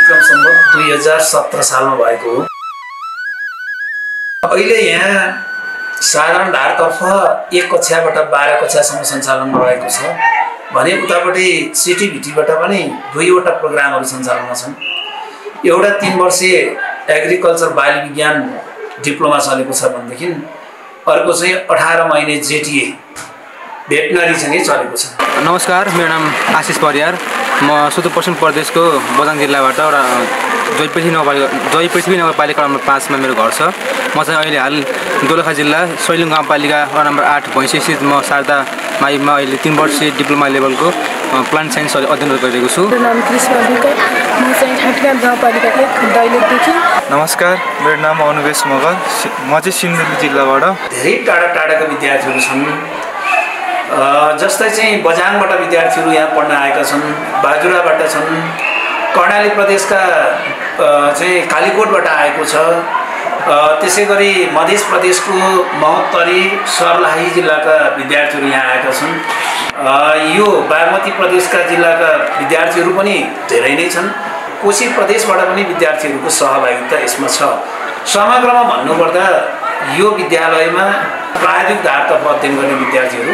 विक्रम सम्वत 2017 सालमा भएको हो। अहिले यहाँ साधारण धारतर्फ 1 कक्षाबाट 12 कक्षासम्म सञ्चालनमा रहेको छ भने उतापट्टि सिटिभिटीबाट पनि 2वटा प्रोग्रामहरू सञ्चालनमा छन्। एउटा 3 वर्षीय एग्रिकल्चर बाली विज्ञान डिप्लोमा चलेको छ भनेदेखि अर्को चाहिँ 18 महिने जेटिए भेटनरीसँगै चलेको छ। नमस्कार, मेरो नाम आशिष परियार। म सुदूरपश्चिम प्रदेशको बझाङ जिल्लाबाट एउटा जयपृथ्वी नगरपालिका नम्बर 5 मा मेरो घर छ। म चाहिँ अहिले हाल दोलखा जिल्ला सैलुङ गाउँपालिका वडा नम्बर 8 भैँसीस्थित म शारदा माइमा अहिले 3 वर्षीय डिप्लोमा लेभलको प्लान्ट साइन्स अध्ययन गरिरहेको छु। मेरो नाम कृष्ण विकै, म चाहिँ ठाटगाम गाउँपालिका 1 दैलेखदेखि। नमस्कार, मेरो नाम अनुवेश मगर, म चाहिँ सिन्धुली जिल्लाबाट। धेरै टाढाका विद्यार्थीहरू छन्। जस्तै चाहिँ बझाङबाट विद्यार्थीहरू यहाँ पढ्न आएका छन्, बाजुराबाट छन्, कर्णाली प्रदेशका चाहिँ कालीकोटबाट आएको छ। त्यसै गरी मध्य प्रदेशको महोत्तरी सर्लाही जिल्लाका विद्यार्थीहरू यहाँ आएका छन्। यो बागमती प्रदेशका जिल्लाका विद्यार्थीहरू पनि धेरै नै छन्। कोशी प्रदेशबाट पनि विद्यार्थीहरूको सहभागिता यसमा छ। समग्रमा भन्नुपर्दा यो विद्यालयमा प्राविधिक धारतर्फ अध्ययन गर्ने विद्यार्थीहरू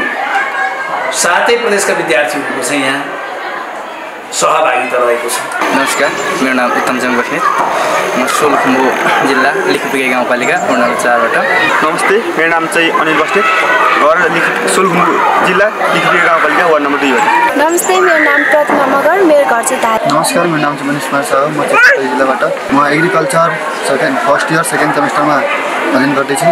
7 प्रदेशका विद्यार्थीहरूको चाहिँ यहाँ सहभागिता रहेको छ। नमस्कार, मेरो नाम उत्तम जङ बस्नेत, म सोलुखुम्बु जिल्ला लिखुपिके गाउँपालिका वडा नम्बर 4 बाट। नमस्ते, मेरो नाम चाहिँ अनिल बस्नेत, घर सोलुखुम्बु जिल्ला लिखुपिके गाउँपालिका वडा नम्बर 2 बाट। नमस्ते, मेरो नाम प्रतिमा मगर, मेरो घर चाहिँ धार। नमस्कार, मेरो नाम चाहिँ मनिष कुमार साहु, म चाहिँ जिल्लाबाट। म एग्रिकल्चर फर्स्ट इयर सेकेन्ड सेमेस्टरमा अध्ययन गर्दैछु।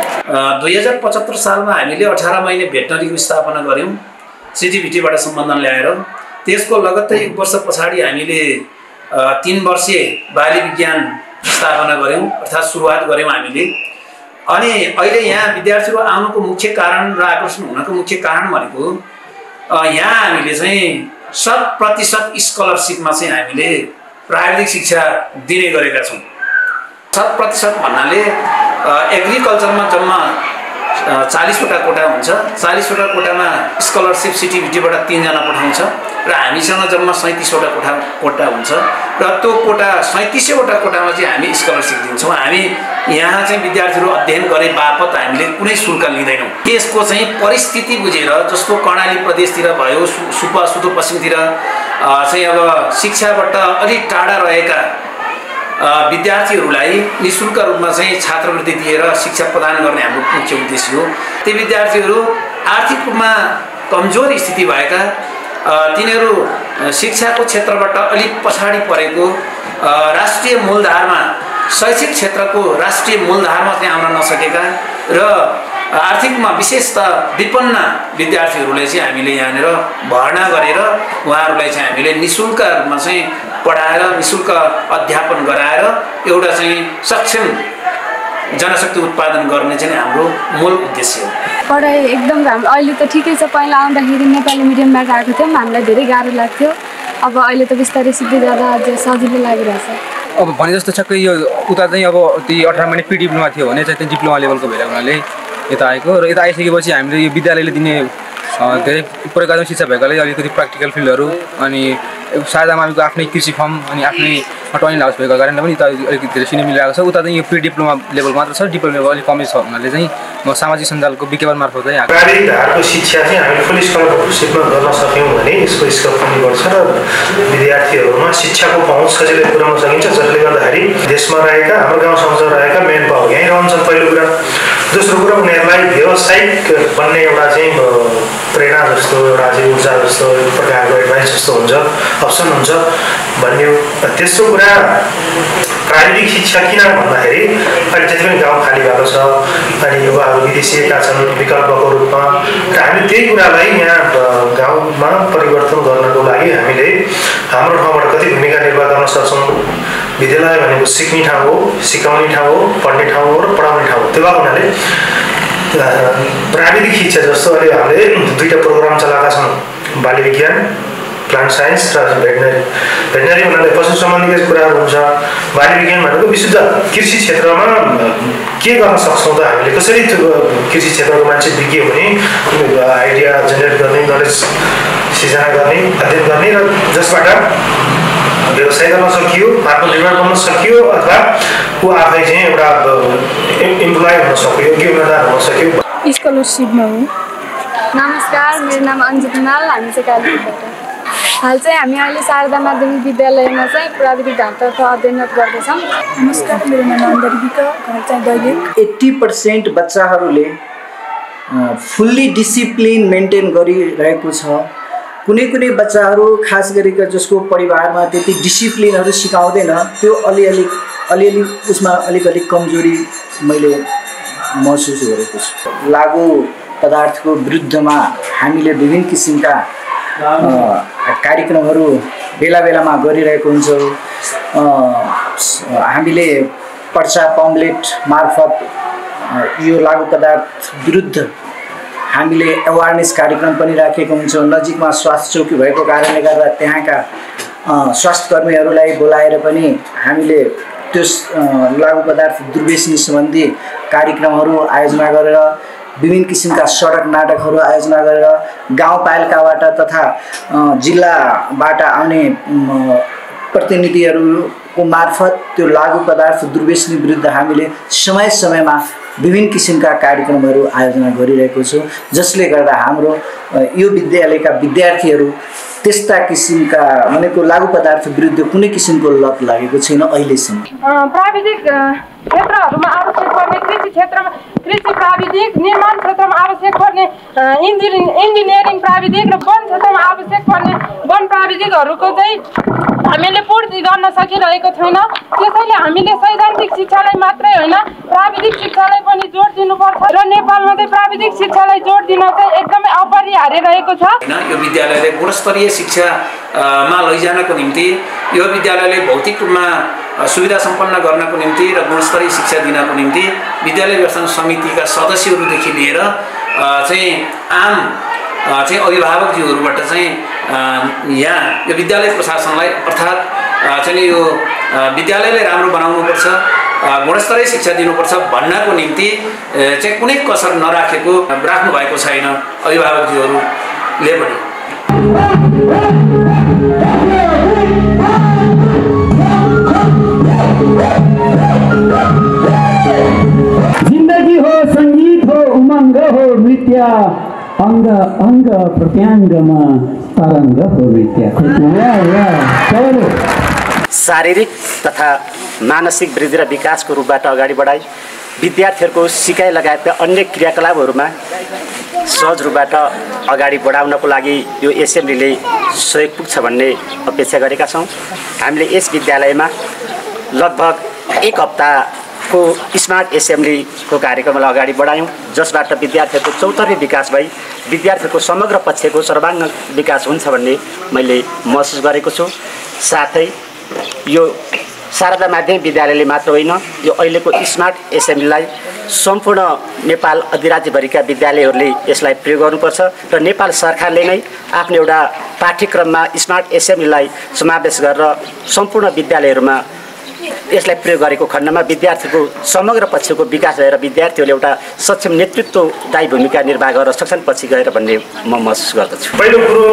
2075 सालमा हामीले 18 महिने भेटनरीको स्थापना गऱ्यौँ सिटिभिटीबाट सम्बन्धन ल्याएर। त्यसको लगत्तै 1 वर्ष पछाडि हामीले 3 वर्षीय बाली विज्ञान स्थापना गऱ्यौँ, अर्थात् सुरुवात गऱ्यौँ हामीले। अनि अहिले यहाँ विद्यार्थीहरू आउनुको मुख्य कारण र आकर्षण हुनको मुख्य कारण भनेको यहाँ हामीले चाहिँ 100% स्कलरसिपमा चाहिँ हामीले प्राविधिक शिक्षा दिने गरेका छौँ। 100% भन्नाले एग्रिकल्चरमा जम्मा 40वटा कोटा हुन्छ। 40वटा कोटामा स्कलरसिप सिटिभिटीबाट 3 जना पठाउँछ र हामीसँग जम्मा 37वटा कोटा हुन्छ र त्यो कोटा 37वटा कोटामा चाहिँ हामी स्कलरसिप दिन्छौँ। हामी यहाँ चाहिँ विद्यार्थीहरू अध्ययन गरे बापत हामीले कुनै शुल्क लिँदैनौँ। त्यसको चाहिँ परिस्थिति बुझेर, जस्तो कर्णाली प्रदेशतिर भयो, सुदूरपश्चिमतिर चाहिँ अब शिक्षाबाट अलिक टाढा रहेका विद्यार्थीहरूलाई निःशुल्क रूपमा चाहिँ छात्रवृत्ति दिएर शिक्षा प्रदान गर्ने हाम्रो मुख्य उद्देश्य हो। ती विद्यार्थीहरू आर्थिक रूपमा कमजोर स्थिति भएका, तिनीहरू शिक्षाको क्षेत्रबाट अलिक पछाडि परेको, राष्ट्रिय मूलधारमा शैक्षिक क्षेत्रको राष्ट्रिय मूलधारमा चाहिँ आउन नसकेका र आर्थिकमा विशेषतः विपन्न विद्यार्थीहरूलाई चाहिँ हामीले यहाँनिर भर्ना गरेर उहाँहरूलाई चाहिँ हामीले निःशुल्क रूपमा चाहिँ पढाएर निःशुल्क अध्यापन गराएर एउटा चाहिँ सक्षम जनशक्ति उत्पादन गर्ने चाहिँ हाम्रो मूल उद्देश्य हो। पढाइ एकदम राम्रो, अहिले त ठिकै छ। पहिला आउँदाखेरि नेपाली मिडियमबाट आएको थियौँ, हामीलाई धेरै गाह्रो लाग्थ्यो। अब अहिले त बिस्तारै सिक्दै जाँदा अझ सजिलो लागिरहेछ। अब भने जस्तो छक्कै यो उता चाहिँ अब ती 18 महिने प्री डिप्लोमा थियो भने चाहिँ डिप्लोमा लेभलको भएर हुनाले यता आएको र यता आइसकेपछि हामीले यो विद्यालयले दिने धेरै प्रकारको शिक्षा भएकाले अलिकति प्र्याक्टिकल फिल्डहरू अनि शारदा माविको आफ्नै कृषि फर्म अनि आफ्नै टर्निङ हाउस भएको कारणले पनि यता अलिकति धेरै सिने मिलिरहेको छ। उता चाहिँ यो प्री डिप्लोमा लेभल मात्र छ, डिप्लोमा लेभल अलिक कमै छ हुनाले चाहिँ म सामाजिक सञ्जालको विज्ञापन मार्फत चाहिँ प्राविधिक धारको शिक्षा चाहिँ हामीले फुल स्कलरसिपमा गर्न सक्यौँ भने यसको स्कोप पनि बढ्छ र विद्यार्थीहरूमा शिक्षाको पहुँच सजिलै पुर्याउन सकिन्छ, जसले गर्दाखेरि देशमा रहेका हाम्रो गाउँ समाजमा रहेका मेन पावर यहीँ रहन्छन् पहिलो कुरा। दोस्रो कुरा, उनीहरूलाई व्यावसायिक बन्ने एउटा चाहिँ प्रेरणा जस्तो, एउटा चाहिँ ऊर्जा जस्तो, एक प्रकारको एडभाइस जस्तो हुन्छ, अप्सन हुन्छ भन्ने। तेस्रो कुरा, प्राविधिक शिक्षा किन भन्दाखेरि अहिले जति पनि गाउँ खाली भएको छ अनि युवाहरू विदेशिएका छन् विकल्पको रूपमा, र हामीले त्यही कुरालाई यहाँ गाउँमा परिवर्तन गर्नको लागि हामीले हाम्रो ठाउँबाट कति भूमिका निर्वाह गर्न सक्छौँ। विद्यालय भनेको सिक्ने ठाउँ हो, सिकाउने ठाउँ हो, पढ्ने ठाउँ हो र पढाउने ठाउँ हो। त्यो भएको हुनाले प्राविधिक शिक्षा जस्तो अहिले हामीले 2टा प्रोग्राम चलाएका छौँ, बाली विज्ञान प्लान्ट साइन्स र भेटनरी। भेटनरी भन्नाले पशु सम्बन्धी कुराहरू हुन्छ, बाली विज्ञान भनेको विशुद्ध कृषि क्षेत्रमा के गर्न सक्छौँ त हामीले, कसरी कृषि क्षेत्रको मान्छे विज्ञ हुने, आइडिया जेनेरेट गर्ने, नलेज सिर्जना गर्ने, अध्ययन गर्ने र जसबाट व्यवसाय गर्न सकियो, आत्मनिर्भर बन्न सकियो, अथवा ऊ आफै चाहिँ एउटा इम्प्लोइ हुन सक्यो, योग्य उम्मेदवार हुन सक्यो। स्कलरसिपमा हो। नमस्कार, मेरो नाम अन्जु हिमाल, हामी चाहिँ कालिम्पोङबाट। हाल चाहिँ हामी अहिले शारदा माध्यमिक विद्यालयमा चाहिँ प्राविधिक ढाँचातर्फ अध्ययनरत गर्दैछौँ। नमस्कार, मेरो नाम अन्तरिका, घर चाहिँ दैलेख। 80% बच्चाहरूले फुल्ली डिसिप्लिन मेन्टेन गरिरहेको छ। कुनै कुनै बच्चाहरू खास गरेर जसको परिवारमा त्यति डिसिप्लिनहरू सिकाउँदैन, त्यो अलिअलि उसमा अलिकति कमजोरी मैले महसुस गरेको छु। लागु पदार्थको विरुद्धमा हामीले विभिन्न किसिमका कार्यक्रमहरू बेला बेलामा गरिरहेको हुन्छौँ। हामीले पर्चा पम्पलेट मार्फत यो लागु पदार्थ विरुद्ध हामीले एवारनेस कार्यक्रम पनि राखेको हुन्छौँ। नजिकमा स्वास्थ्य चौकी भएको कारणले गर्दा त्यहाँका स्वास्थ्य कर्मीहरूलाई बोलाएर पनि हामीले त्यो लागु पदार्थ दुर्व्यसनी सम्बन्धी कार्यक्रमहरू आयोजना गरेर विभिन्न किसिमका सडक नाटकहरू आयोजना गरेर गाउँपालिकाबाट तथा जिल्लाबाट आउने प्रतिनिधिहरूको मार्फत त्यो लागु पदार्थ दुर्व्यसनी विरुद्ध हामीले समय समयमा विभिन्न किसिमका कार्यक्रमहरू आयोजना गरिरहेको छौँ, जसले गर्दा हाम्रो यो विद्यालयका विद्यार्थीहरू त्यस्ता किसिमका भनेको लागु पदार्थ विरुद्ध कुनै किसिमको लत लागेको छैन अहिलेसम्म। प्राविधिक क्षेत्रहरूमा आवश्यक पर्ने कृषि प्राविधिक, निर्माण क्षेत्रमा आवश्यक पर्ने इन्जिनियरिङ प्राविधिक र वन क्षेत्रमा आवश्यक पर्ने वन प्राविधिकहरूको चाहिँ हामीले पूर्ति गर्न सकिरहेको छैन। त्यसैले हामीले सैद्धान्तिक शिक्षालाई मात्रै होइन, प्राविधिक शिक्षालाई पनि जोड दिनुपर्छ र नेपालमा चाहिँ प्राविधिक शिक्षालाई जोड दिन चाहिँ एकदमै अपरिहार्य रहेको छ। यो विद्यालयले गुणस्तरीय शिक्षामा लैजानको निम्ति, यो विद्यालयले भौतिक रूपमा सुविधा सम्पन्न गर्नको निम्ति र गुणस्तरीय शिक्षा दिनको निम्ति विद्यालय व्यवस्थापन समितिका सदस्यहरूदेखि लिएर चाहिँ आम चाहिँ अभिभावकज्यूहरूबाट चाहिँ यहाँ यो विद्यालय प्रशासनलाई अर्थात् चाहिँ यो विद्यालयले राम्रो बनाउनुपर्छ, गुणस्तरीय शिक्षा दिनुपर्छ भन्नको निम्ति चाहिँ कुनै कसर नराखेको राख्नु भएको छैन अभिभावकज्यूहरूले पनि। जिन्दगी हो संगीत हो उमंग हो नृत्य, अंग अंग प्रत्यांगमा तरंग हो नृत्य। शारीरिक तथा मानसिक वृद्धि र विकासको रूपबाट अगाडि बढाई विद्यार्थीहरूको सिकाइ लगायतका अन्य क्रियाकलापहरूमा सहज रूपबाट अगाडि बढाउनको लागि यो एसेम्ब्लीले सहयोग पुग्छ भन्ने अपेक्षा गरेका छौँ। हामीले यस विद्यालयमा लगभग 1 हप्ताको स्मार्ट एसेम्ब्लीको कार्यक्रमलाई अगाडि बढायौँ, जसबाट विद्यार्थीहरूको चौतर्फी विकास भई विद्यार्थीहरूको समग्र पक्षको सर्वाङ्ग विकास हुन्छ भन्ने मैले महसुस गरेको छु। साथै यो शारदा माध्यमिक विद्यालयले मात्र होइन, यो अहिलेको स्मार्ट एसेम्ब्लीलाई सम्पूर्ण नेपाल अधिराज्यभरिका विद्यालयहरूले यसलाई प्रयोग गर्नुपर्छ र नेपाल सरकारले नै आफ्नो एउटा पाठ्यक्रममा स्मार्ट एसेम्ब्लीलाई समावेश गरेर सम्पूर्ण विद्यालयहरूमा यसलाई प्रयोग गरेको खण्डमा विद्यार्थीको समग्र पक्षको विकास भएर विद्यार्थीहरूले एउटा सक्षम नेतृत्वदायी भूमिका निर्वाह गर्न सक्छन् पछि गएर भन्ने म महसुस गर्दछु। पहिलो कुरो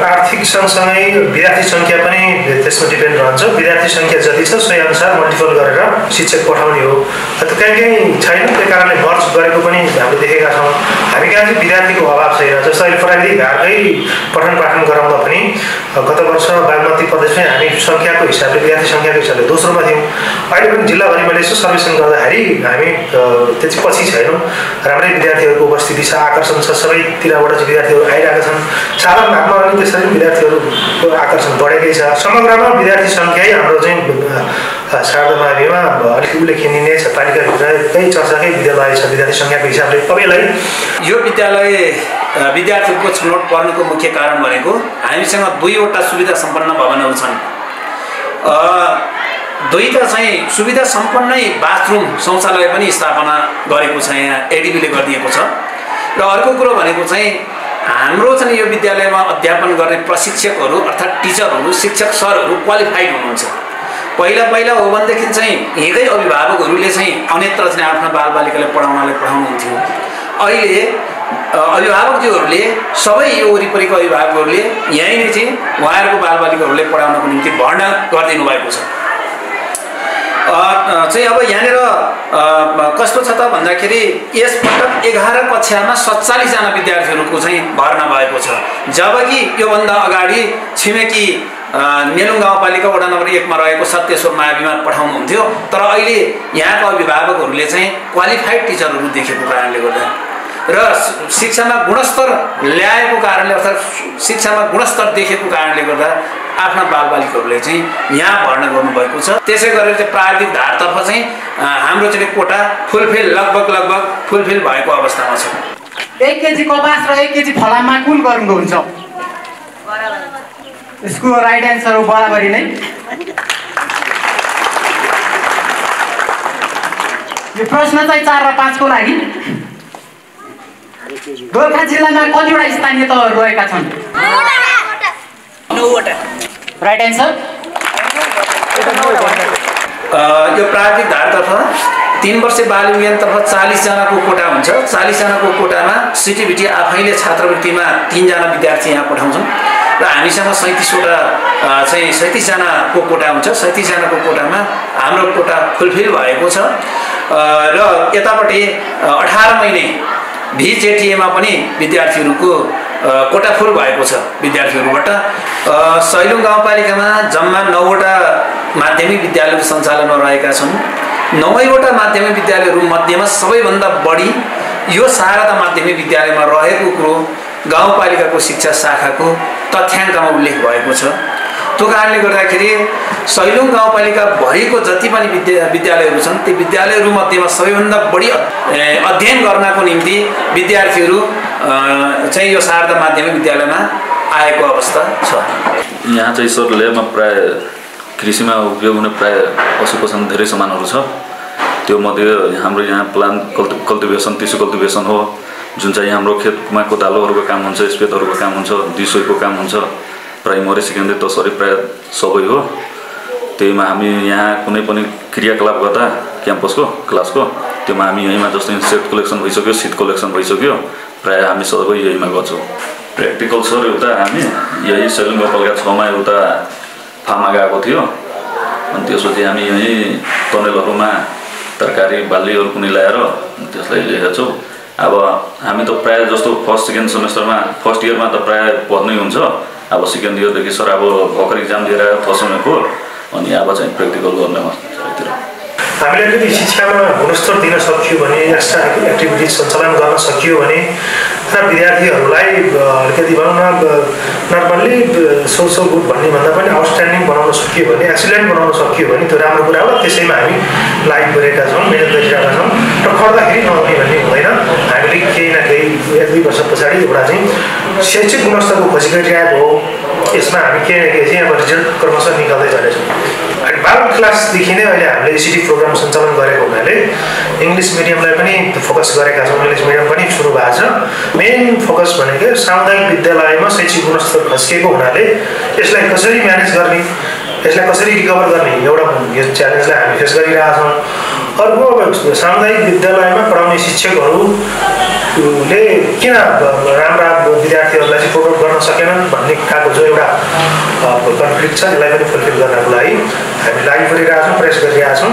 आर्थिक सँगसँगै विद्यार्थी सङ्ख्या पनि त्यसमा डिपेन्ड रहन्छ। विद्यार्थी सङ्ख्या जति छ सोही अनुसार मल्टिपल गरेर शिक्षक पठाउने हो। कहीँ छैन, त्यही कारणले मर्च गरेको पनि हामीले देखेका छौँ। हामी कहाँ चाहिँ विद्यार्थीको अभाव छैन। जस्तो अहिले प्राविधिक घाटकै पठन पाठन गराउँदा पनि गत वर्ष बागमती प्रदेशमै हामी सङ्ख्याको हिसाबले विद्यार्थी सङ्ख्याको हिसाबले दोस्रोमा थियौँ। अहिले पनि जिल्लाभरि मैले यसो सर्वेक्षण गर्दाखेरि हामी त्यति पछि छैनौँ। राम्रै विद्यार्थीहरूको उपस्थिति छ, आकर्षण छ, सबैतिरबाट चाहिँ विद्यार्थीहरू आइरहेका छन्। साधारण भागमा पनि त्यसरी विद्यार्थीहरूको आकर्षण बढेकै छ। समग्रमा विद्यार्थी सङ्ख्या हाम्रो चाहिँ शारदा माध्यमिकमा अलिक उल्लेखनीय छ। पालिकाभित्रकै चर्चाकै विद्यालय छ विद्यार्थी सङ्ख्याको हिसाबले। अब यसलाई यो विद्यालय विद्यार्थीको छनौट पर्नुको मुख्य कारण भनेको हामीसँग 2वटा सुविधा सम्पन्न भवनहरू छन्। 2टा चाहिँ सुविधा सम्पन्नै बाथरुम शौचालय पनि स्थापना गरेको छ, यहाँ एडिबीले गरिदिएको छ। र अर्को कुरो भनेको चाहिँ हाम्रो चाहिँ यो विद्यालयमा अध्यापन गर्ने प्रशिक्षकहरू अर्थात् टिचरहरू, शिक्षक सरहरू क्वालिफाइड हुनुहुन्छ। पहिला हो भनेदेखि चाहिँ हिँड्दै अभिभावकहरूले चाहिँ अन्यत्र चाहिँ आफ्ना बालबालिकालाई पढाउनलाई पढाउनुहुन्थ्यो। अहिले अभिभावकज्यूहरूले सबै यो वरिपरिको अभिभावकहरूले यहीँनिर चाहिँ उहाँहरूको बालबालिकाहरूले पढाउनको निम्ति भर्ना गरिदिनु भएको छ। चाहिँ अब यहाँनिर कस्तो छ त भन्दाखेरि यसपटक 11 कक्षामा 47 जना विद्यार्थीहरूको चाहिँ भर्ना भएको छ, जबकि योभन्दा अगाडि छिमेकी मेलुङ गाउँपालिका वडा नम्बर 1 मा रहेको सत्यश्वर माविमा पठाउनुहुन्थ्यो। तर अहिले यहाँका अभिभावकहरूले चाहिँ क्वालिफाइड टिचरहरू देखेको कारणले गर्दा र शिक्षामा गुणस्तर ल्याएको कारणले अर्थात् शिक्षामा गुणस्तर देखेको कारणले गर्दा आफ्ना बालबालिकाहरूले चाहिँ यहाँ भर्ना गर्नुभएको छ। त्यसै गरेर चाहिँ प्राविधिक धारतर्फ चाहिँ हाम्रो चाहिँ कोटा फुलफिल लगभग फुलफिल भएको अवस्थामा छ। 1 केजी कपास र 1 केजी फलाममा कुन गर्नुहुन्छ? यसको राइट एन्सर हो बराबरी नै। यो प्रश्न चाहिँ 4 र 5 को लागि। गोर्खा जिल्लामा कतिवटा स्थानीय तहहरू रहेका छन्? 9 वटा। Right answer. यो प्राविधिक धारतर्फ 3 वर्षे बाल विज्ञानतर्फ 40 जनाको कोटा हुन्छ। 40 जनाको कोटामा सिटिभिटी आफैले छात्रवृत्तिमा 3 जना विद्यार्थी यहाँ पठाउँछौँ र हामीसँग 37 जनाको कोटा हुन्छ। 37 जनाको कोटामा हाम्रो कोटा फुलफिल भएको छ र यतापट्टि 18 महिने VJTA पनि विद्यार्थीहरूको कोटा फुल भएको छ विद्यार्थीहरूबाट। सैलुङ गाउँपालिकामा जम्मा 9 वटा माध्यमिक विद्यालयहरू सञ्चालनमा रहेका छन्। 9 वटा माध्यमिक विद्यालयहरू मध्येमा सबैभन्दा बढी यो शारदा माध्यमिक विद्यालयमा रहेको कुरो गाउँपालिकाको शिक्षा शाखाको तथ्याङ्कमा उल्लेख भएको छ। त्यो कारणले गर्दाखेरि सैलुङ गाउँपालिका भरिको जति पनि विद्यालयहरू छन् ती विद्यालयहरू मध्येमा सबैभन्दा बढी अध्ययन गर्नको निम्ति विद्यार्थीहरू चाहिँ यो शारदा माध्यमिक विद्यालयमा आएको अवस्था छ। यहाँ चाहिँ सर ल्याबमा प्राय कृषिमा उपयोग हुने प्राय पशुपोषण धेरै सामानहरू छ। त्यो मध्ये हाम्रो यहाँ प्लान्ट कल्टिभेसन टिस्यु कल्टिभेसन हो, जुन चाहिँ हाम्रो खेतमा कोदालोहरूको काम हुन्छ, स्पेटहरूको काम हुन्छ, दिसोको काम हुन्छ, प्राइमरी सेकेन्डरी टर्सरी प्राय सबै हो। त्यहीमा हामी यहाँ कुनै पनि क्रियाकलाप गर्दा क्याम्पसको क्लासको त्योमा हामी यहीँमा जस्तै सेट कलेक्सन भइसक्यो, सिट कलेक्सन भइसक्यो, प्राय हामी सबै यहीँमा गर्छौँ। प्र्याक्टिकल सर एउटा हामी यही सैलुङ गाउँपालिका 6 मा एउटा फार्ममा गएको थियो, अनि त्यसपछि हामी यहीँ टनेलहरूमा तरकारी बालीहरू कुनै ल्याएर त्यसलाई ल्याएका छौँ। अब हामी त प्राय जस्तो फर्स्ट सेकेन्ड सेमेस्टरमा फर्स्ट इयरमा त प्राय पढ्नै हुन्छ। अब सेकेन्ड इयरदेखि सर अब भर्खर इक्जाम दिएर फर्स्टको अनि अब चाहिँ प्र्याक्टिकल गर्ने चारैतिर हामीले अलिकति शिक्षामा गुणस्तर दिन सकियो भने, एक्स्ट्रा एक्टिभिटिज सञ्चालन गर्न सकियो भने र विद्यार्थीहरूलाई अलिकति भनौँ न नर्मल्ली सो गुड भन्ने भन्दा पनि आउटस्ट्यान्डिङ बनाउन सकियो भने, एक्सिलेन्ट बनाउन सकियो भने त्यो राम्रो कुरा हो। त्यसैमा हामी लाइभ गरेका छौँ, मिहिनेत गरिरहेका छौँ र खर्दाखेरि नहुने भन्ने हुँदैन। हामीले केही न केही 1-2 वर्ष पछाडि एउटा चाहिँ शैक्षिक गुणस्तरको खोजी गरिरहेको हो। यसमा हामी केही न केही चाहिँ अब रिजल्ट क्रमशः निकाल्दै जानेछौँ। अनि 12 क्लासदेखि नै अहिले हामीले एसिडी प्रोग्राम सञ्चालन गरेको हुनाले इङ्ग्लिस मिडियमलाई पनि फोकस गरेका छौँ। इङ्ग्लिस मिडियम पनि सुरु भएको छ। मेन फोकस भनेको सामुदायिक विद्यालयमा शैक्षिक गुणस्तर खस्किएको हुनाले यसलाई कसरी म्यानेज गर्ने, यसलाई कसरी रिकभर गर्ने एउटा यो च्यालेन्जलाई हामी फेस गरिरहेका छौँ। अर्को अब सामुदायिक विद्यालयमा पढाउने शिक्षकहरूले किन राम्रा विद्यार्थीहरूलाई चाहिँ प्रोभाइड गर्न सकेनन् भन्ने खालको जो एउटा कन्फ्लिक्ट छ यसलाई पनि फुलफिल गर्नको लागि हामी लागि परिरहेका छौँ, प्रयास गरिरहेका छौँ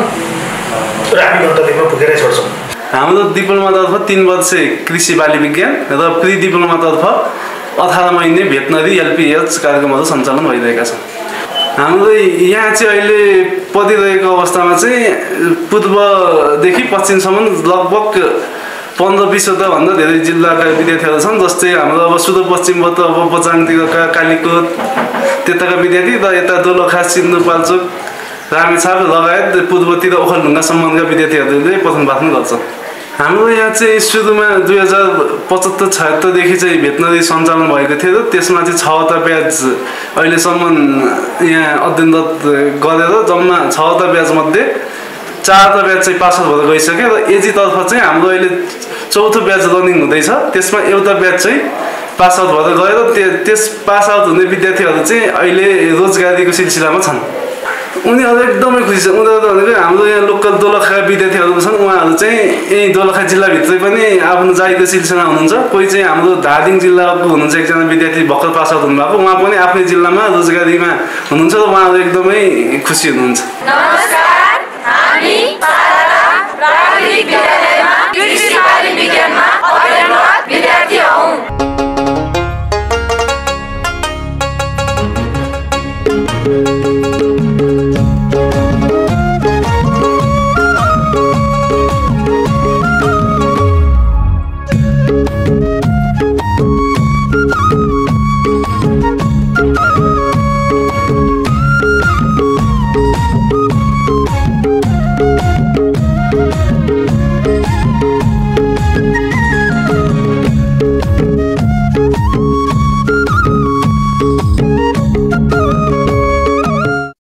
र हामी गन्तव्यमा पुगेरै छोड्छौँ। हाम्रो डिप्लोमातर्फ 3 वर्ष कृषि बाली विज्ञान र प्री डिप्लोमातर्फ 18 महिने भेटनरी LPH कार्यक्रमहरू सञ्चालन भइरहेका छन्। हाम्रो यहाँ चाहिँ अहिले पढिरहेको अवस्थामा चाहिँ पूर्वदेखि पश्चिमसम्म लगभग 15-20 वटाभन्दा धेरै जिल्लाका विद्यार्थीहरू छन्। जस्तै हाम्रो अब सुदूरपश्चिमबाट अब बचाङतिरका कालीकोट त्यताका विद्यार्थी र यता दोलखा सिन्धुपाल्चोक रामेछाप लगायत पूर्वतिर ओखलढुङ्गासम्मका विद्यार्थीहरूले पठन पाठन गर्छन्। हाम्रो यहाँ चाहिँ सुरुमा 2075-76देखि चाहिँ भेटनरी सञ्चालन भएको थियो र त्यसमा चाहिँ 6 वटा ब्याच अहिलेसम्म यहाँ अध्ययनरत गरेर जम्मा 6 वटा ब्याचमध्ये 4 वटा ब्याच चाहिँ पास आउट भएर गइसक्यो र एजीतर्फ चाहिँ हाम्रो अहिले 4थो ब्याच रनिङ हुँदैछ। त्यसमा एउटा ब्याच चाहिँ पास आउट भएर गएर त्यस पास आउट हुने विद्यार्थीहरू चाहिँ अहिले रोजगारीको सिलसिलामा छन्। उनीहरू एकदमै खुसी छ। उनीहरू भनेको हाम्रो यहाँ लोकल दोलखा विद्यार्थीहरू छन्, उहाँहरू चाहिँ यही दोलखा जिल्लाभित्रै पनि आफ्नो जागिको सिलसिला हुनुहुन्छ। कोही चाहिँ हाम्रो धादिङ जिल्लाको हुनुहुन्छ, एकजना विद्यार्थी भर्खर पास आउट हुनुभएको, उहाँ पनि आफ्नै जिल्लामा रोजगारीमा हुनुहुन्छ र उहाँहरू एकदमै खुसी हुनुहुन्छ। नमस्कार, हामी प्राविधिक विद्यालयमा कृषि बाली विज्ञानमा अध्ययनरत विद्यार्थी हौँ।